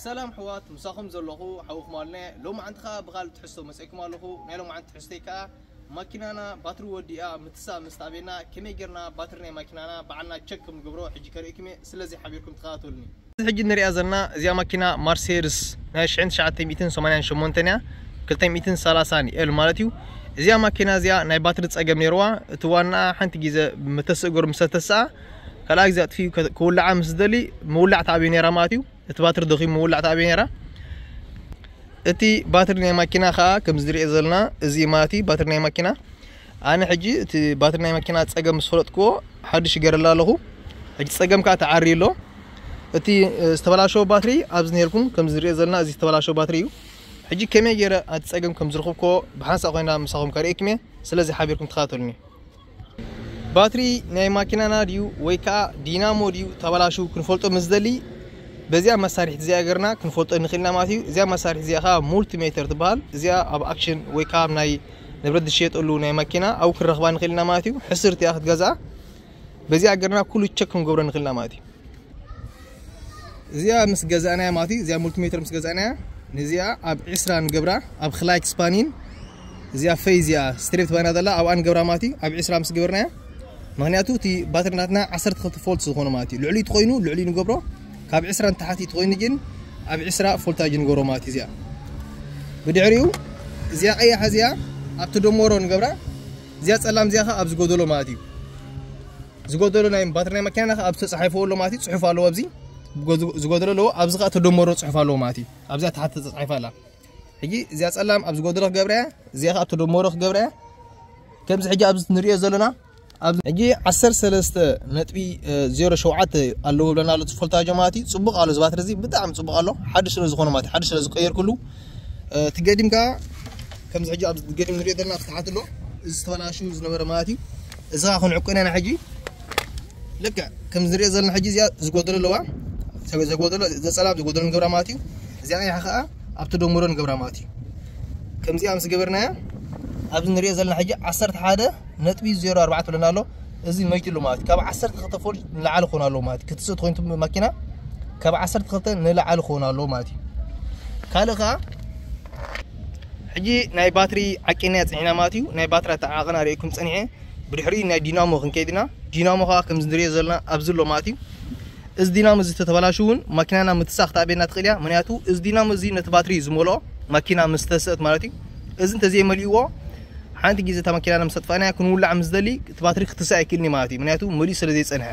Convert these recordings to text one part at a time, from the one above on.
ሰላም ኣሕዋት፣ ምሳኹም ዘለኹ ሓውኹም ኣልነ። ሎማዓንቲ ኸኣ ብኻልእ ትሕዝቶ መጺእኩም ኣለኹ። ናይ ሎማዓንቲ ትሕዝቶይ ከኣ ማኪናና ባትሪ ወዲኣ ምትሳእ ምስ ተኣብየና ከመይ ጌርና ባትሪ ናይ ማኪናና ባዕልና ቸክ ከም ንገብሮ ሕጂ ከርእየኩም እየ። ስለዚ ሓቢርኩም ተኸታተሉኒ። እዚ ሕጂ ንሪኣ ዘለና እዚኣ ማኪና ማርሴድስ ናይ ሽሕን ትሽዓተ ሚእትን ሰማንያን ሸሞንተን እያ። ክልተ ሚእትን ሰላሳን ኤል ማለት እዩ። እዚኣ ማኪና እዚኣ ናይ ባትሪ ጸገም ነይርዋ። እቲ ዋናኣ ሓንቲ ግዜ ምተስእ ገሩ ምስ ተተስኣ ካልኣ ግዜ ኣጥፊኡ ከ-፣ ክውልዓ ምስ ዝደሊ ምውላዕ ተኣብዮ ነይራ ማለት እዩ። እቲ ባትሪ ደኺሙ ምውላዕ ተኣብዮ ነይራ። እቲ ባትሪ ናይ ማኪና ኸኣ ከም ዝሪኦ ዘለና እዚ ማለት እዩ ባትሪ ናይ ማኪና። ኣነ ሕጂ እቲ ባትሪ ናይ ማኪና ጸገም ምስ ፈለጥክዎ ሓድሽ ይገረላ ኣለኹ። ሕጂ ጸገም ከኣ ተዓርዩ ኣሎ። እቲ፣ እ፣ ዝተበላሸወ ባትሪ ኣብዚ ነይርኩም ከም ዝሪኦ ዘለና እዚ ዝተበላሸወ ባትሪ እዩ። ሕጂ ከመይ ገይረ ኣቲ ጸገም ከም ዝረኽብክዎ ብሓንሳእ ኮይና ምሳኹም ከርእየኩም እየ። ስለዚ ሓቢርኩም ተኸታተሉኒ። ባትሪ ናይ ማኪናና ድዩ ወይ ከኣ ዲናሞ ድዩ ተበላሽው ክንፈልጦ ምስ ዝደሊ በዚኣ መሳርሒት እዚኣ ገርና ክንፈልጦ ንኽእል ኢና ማለት እዩ። እዚኣ መሳርሒት እዚኣ ከኣ ሙልቲሜተር ትበሃል። እዚኣ ኣብ ኣክሽን ወይ ከኣ ኣብ ናይ ንብረት ዝሽየጠሉ ናይ ማኪና ኣብኡ ክንረኽባ ንኽእል ኢና ማለት እዩ። ሕስርቲ እያ ክትገዝኣ። በዚኣ ገርና ኩሉ ቸክ ክንገብሮ ንኽእል ኢና ማለት እዩ። እዚኣ ምስ ገዛእናያ ማለት እዩ፣ እዚኣ ሙልቲሜተር ምስ ገዛእናያ፣ ነዚኣ ኣብ ዕስራ ንገብራ፣ ኣብ ክላይክ ስፓኒን፣ እዚኣ ፈይ እዚኣ ስትሬፕ ባይና ዘላ ኣብኣ ንገብራ ማለት እዩ። ኣብ ዕስራ ምስ ገበርናያ፣ ምኽንያቱ እቲ ባትሪ ናትና ዓሰርተ ክልተ ፎልት ዝኾነ ማለት እዩ። ልዕሊ ተኾይኑ ልዕሊ ንገብሮ፣ ካብ ዕስራ ንታሕቲ ተኾይኑ ግን ኣብ ዕስራ ፎልታጅ ንገብሮ ማለት እዩ። እዚኣ ብድሕሪኡ እዚኣ ቀያሕ እዚኣ ኣብ ተደመሮ ንገብራ፣ እዚኣ ጸላም እዚኣ ኸኣ ኣብ ዝጎደሎ ማለት እዩ። ዝጎደሎ ናይ ባትሪ ናይ መኪናና ከኣ ኣብ ተጻሒፍዎ ኣሎ ማለት እዩ። ጽሑፍ ኣለዎ ኣብዚ። ዝጎ-፣ ዝጎደሎ ኣለዎ። ኣብዚ ከኣ ተደመሮ ጽሑፍ ኣለዎ ማለት እዩ። ኣብዚኣ ታሕቲ ተጻሒፋ ኣላ። ሕጂ እዚኣ ጸላም ኣብ ዝጎደሎ ክገብራ እያ። እዚኣ ከኣ ተደመሮ ክገብራ እያ። ከምዚ ሕጂ ኣብዚ ንሪኦ ዘለና ኣብዚ ሕጂ ዓሰርተ ሰለስተ ነጥቢ ዜሮ ሸውዓተ ኣለዎ ብለና ኣሎ። ጽፎልታ ጀማቲ ጽቡቕ ኣሎ። እዚ ባትሪ እዚ ብጣዕሚ ጽቡቕ ኣሎ። ሓድሽ ስለ ዝኾነ ማለት እዩ። ሓድሽ ስለ ዝቀየርኩሉ፣ እ፣ እቲ ገዲም ከኣ ከምዚ ሕጂ ኣብዚ ገዲም ንሪኦ ዘለና ኣብ ታሕቲ ኣሎ። እዚ ዝተበላሹ ዝነበረ ማለት እዩ። እዚ ከኣ ክንዕቁ ኢና ሕጂ። ልክዕ ከምዚ ንሪኦ ዘለና ሕጂ እዚኣ ዝጎደሎ ኣለዋ። ሰብ ዘጎደሎ፣ ዘጸላም ዝጎደሎ ንገብራ ማለት እዩ። እዚኣ ቀያሕ ከኣ ኣብ ተደምሮ ንገብራ ማለት እዩ። ከምዚኣ ምስ ገበርናያ ኣብዚ ንሪኦ ዘለና ሕጂ ዓሰርተ ሓደ ነጥቢ ዜሮ ኣርባዕተ ብለና ኣሎ። እዚ መይቱ ኣሎ ማለት እዩ። ካብ ዓሰርተ ክልተ ፎልት ንላዕሊ ክኾን ኣለዎ ማለት እዩ። ክትስእ ትኾይኑ ማኪና ካብ ዓሰርተ ክልተ ንላዕሊ ክኾን ኣለዎ ማለት እዩ። ካልእ ከኣ ሕጂ ናይ ባትሪ ዓቂና ጽኒሕና ማለት እዩ። ናይ ባትሪ ኣተዓቓቕና ርእየኩም ጸኒሐ። ብድሕሪኡ ናይ ዲናሞ ክንከይድ ኢና። ዲናሞ ከኣ ከም ዝንሪኦ ዘለና ኣብዚ ኣሎ ማለት እዩ። እዚ ዲናሞ እዚ ተተበላሹ እውን ማኪናና ምትሳኽ ተኣብየና ትኽእል እያ። ምክንያቱ እዚ ዲናሞ እዚ ነቲ ባትሪ እዩ ዝመልኦ፣ ማኪና ምስ ተስእት ማለት እዩ። እዚ እንተዘይመሊእዎ፣ ሓንቲ ግዜ እታ ማኪናና ምስ ኣጥፋእናያ ክንውላዕ ምስ ደሊ፣ እቲ ባትሪ ክትስእ ኣይክእልን እዩ ማለት እዩ። ምክንያቱ መሊኡ ስለ ዘይጸንሐ።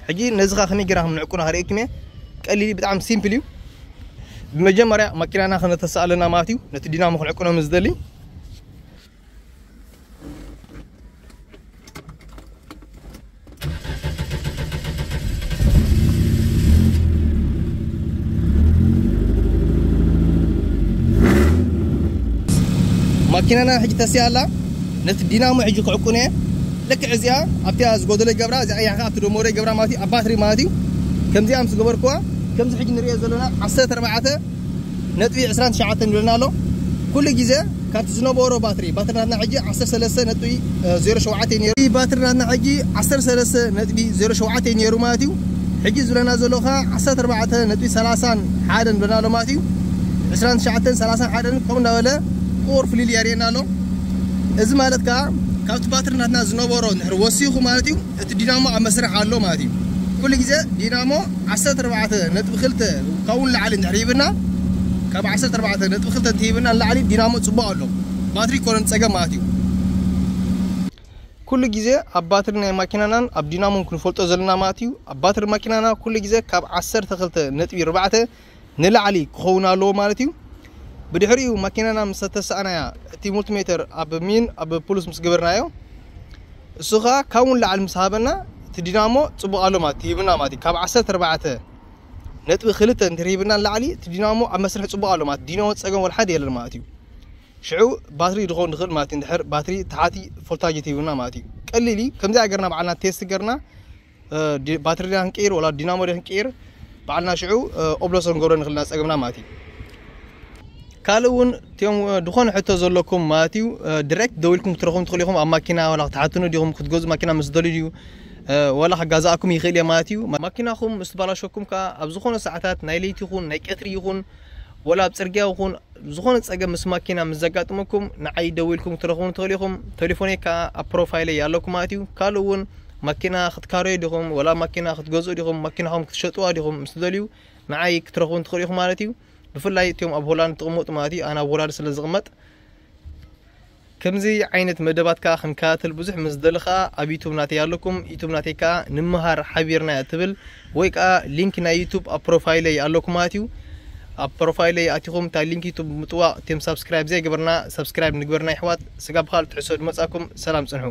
ሕጂ ነዚ ከኣ ከመይ ጌርና ከም ንዕቁና ከርእየኩም እየ። ቀሊል እዩ፣ ብጣዕሚ ሲምፕል እዩ። ብመጀመርያ ማኪናና ክነተስእ ኣለና ማለት እዩ። ነቲ ዲናሞ ክንዕቁኖ ምስ ደሊ፣ ማኪናና ሕጂ ተስያ ኣላ። ነቲ ዲናሞ ሕጂ ክዕቁነ እየ። ልክዕ እዚኣ ኣብቲኣ ዝጎደለ ይገብራ፣ እዚኣ ቀያሕ ከኣ ኣብቲ ደሞረ ይገብራ ማለት እዩ፣ ኣብ ባትሪ ማለት እዩ። ከምዚኣ ምስ ገበርኩዋ፣ ከምዚ ሕጂ ንሪኦ ዘለና ዓሰርተ ኣርባዕተ ነጥቢ ዕስራን ትሽዓተን ይብለና ኣሎ። ኩሉ ግዜ ካብቲ ዝነበሮ ባትሪ፣ ባትሪ ናትና ሕጂ ዓሰርተ ሰለስተ ነጥቢ ዜሮ ሸውዓተ እዩ ነይሩ። ባትሪ ናትና ሕጂ ዓሰርተ ሰለስተ ነጥቢ ዜሮ ሸውዓተ እዩ ነይሩ ማለት እዩ። ሕጂ ዝብለና ዘሎ ከኣ ዓሰርተ ኣርባዕተ ነጥቢ ሰላሳን ሓደን ይብለና ኣሎ ማለት እዩ። ዕስራን ትሽዓተን ሰላሳን ሓደን ከምኡ እናበለ ቁር ፍልልይ የርእየና ኣሎ። እዚ ማለት ከኣ ካብቲ ባትሪ ናትና ዝነበሮ እንድሕር ወሲኹ ማለት እዩ፣ እቲ ዲናሞ ኣብ መስርሕ ኣሎ ማለት እዩ። ኩሉ ግዜ ዲናሞ ዓሰርተ ኣርባዕተ ነጥቢ ክልተ ካብኡ ንላዕሊ እንድሕር ሂብና፣ ካብ ዓሰርተ ኣርባዕተ ነጥቢ ክልተ እንተሂብና ንላዕሊ ዲናሞ ጽቡቕ ኣሎ። ባትሪ ኮነን ጸገም ማለት እዩ። ኩሉ ግዜ ኣብ ባትሪ ናይ ማኪናናን ኣብ ዲናሞን ክንፈልጦ ዘለና ማለት እዩ። ኣብ ባትሪ ማኪናና ኩሉ ግዜ ካብ ዓሰርተ ክልተ ነጥቢ ኣርባዕተ ንላዕሊ ክኸውን ኣለዎ ማለት እዩ። ብድሕሪኡ ማኪናና ምስ ተሰኣናያ እቲ ሙልቲሜተር ኣብ ሚን ኣብ ፕሉስ ምስ ገበርናዮ፣ እሱ ኸኣ ካብኡ ንላዕሊ ምስ ሃበና እቲ ዲናሞ ጽቡቕ ኣሎ ማለት ይህብና ማለት እዩ። ካብ ዓሰርተ ኣርባዕተ ነጥቢ ክልተ እንድሕር ሂብና ንላዕሊ እቲ ዲናሞ ኣብ መስርሕ ጽቡቕ ኣሎ ማለት፣ ዲናሞ ጸገም ወላ ሓደ የለን ማለት እዩ። ሽዑ ባትሪ ድኾን ድኽእል ማለት እዩ። እንድሕር ባትሪ ተሓቲ ፎልታጅ ሂብና ማለት እዩ። ቀሊል እዩ። ከምዚ ኣገርና ባዕልና ቴስት ገርና፣ እ፣ ዲ-፣ ባትሪ ዲና ክንቀይር ወላ ዲናሞ ዲና ክንቀይር ባዕልና ሽዑ፣ እ፣ ኦብሎሶ ክንገብሮ ንኽእል ኢና ጸገምና ማለት እዩ። ካልእ እውን እቲኦም፣ እ፣ ድኾነ ሕቶ ዘለኩም ማለት እዩ፣ እ፣ ዲሬክት ደዊልኩም ክትረኽቡ ትኽእሉ ኢኹም። ኣብ ማኪና ወላ ክትሓትኑ ዲኹም፣ ክትገዝኡ ማኪና ምስ ደልዩ ድዩ፣ እ፣ ወላ ክጋዛእኩም ይኽእል እየ ማለት እዩ። ማኪናኹም ምስ ትባላሸኩም ከዓ ኣብ ዝኾነ ሰዓታት ናይ ለይቲ ይኹን ናይ ቀትሪ ይኹን ወላ ኣብ ፅርግያ ይኹን ዝኾነ ፀገም ምስ ማኪና ምስ ዘጋጥመኩም ንዓይ ደዊልኩም ክትረኽቡን ትኽእሉ ኢኹም። ቴሌፎነይ ከዓ ኣብ ፕሮፋይለይ ኣለኩም ማለት እዩ። ካልእ እውን ማኪና ክትካረዩ ዲኹም ወላ ማኪና ክትገዝኡ ዲኹም ማኪናኹም ክትሸጥዋ ዲኹም ምስ ትደልዩ ንዓይ ክትረኽቡን ትኽእሉ ኢኹም ማለት እዩ። ብፍላይ እቲኦም ኣብ ሆላንድ ትቕመጡ ማለት እዩ። ኣነ ኣብ ሆላንድ ስለ ዝቕመጥ ከምዚ ዓይነት መደባት ከዓ ክንከታተል ብዙሕ ምስ ደሊ ከዓ ኣብ ዩቱብ ናተይ ኣለኩም። ዩቱብ ናተይ ከዓ ንምሃር ሓቢርና እያ ትብል ወይ ከዓ ሊንክ ናይ ዩቱብ ኣብ ፕሮፋይለይ ኣለኩም ማለት እዩ። ኣብ ፕሮፋይለይ ኣቲኹም እታ ሊንክ ዩቱብ ምጥዋቕ እቲም ሳብስክራይብ ዘይገበርና ሳብስክራይብ ንግበርና ይሕዋት። ስጋብ ካልእ ትሕሶ ድመፃኩም ሰላም ፅንሑ።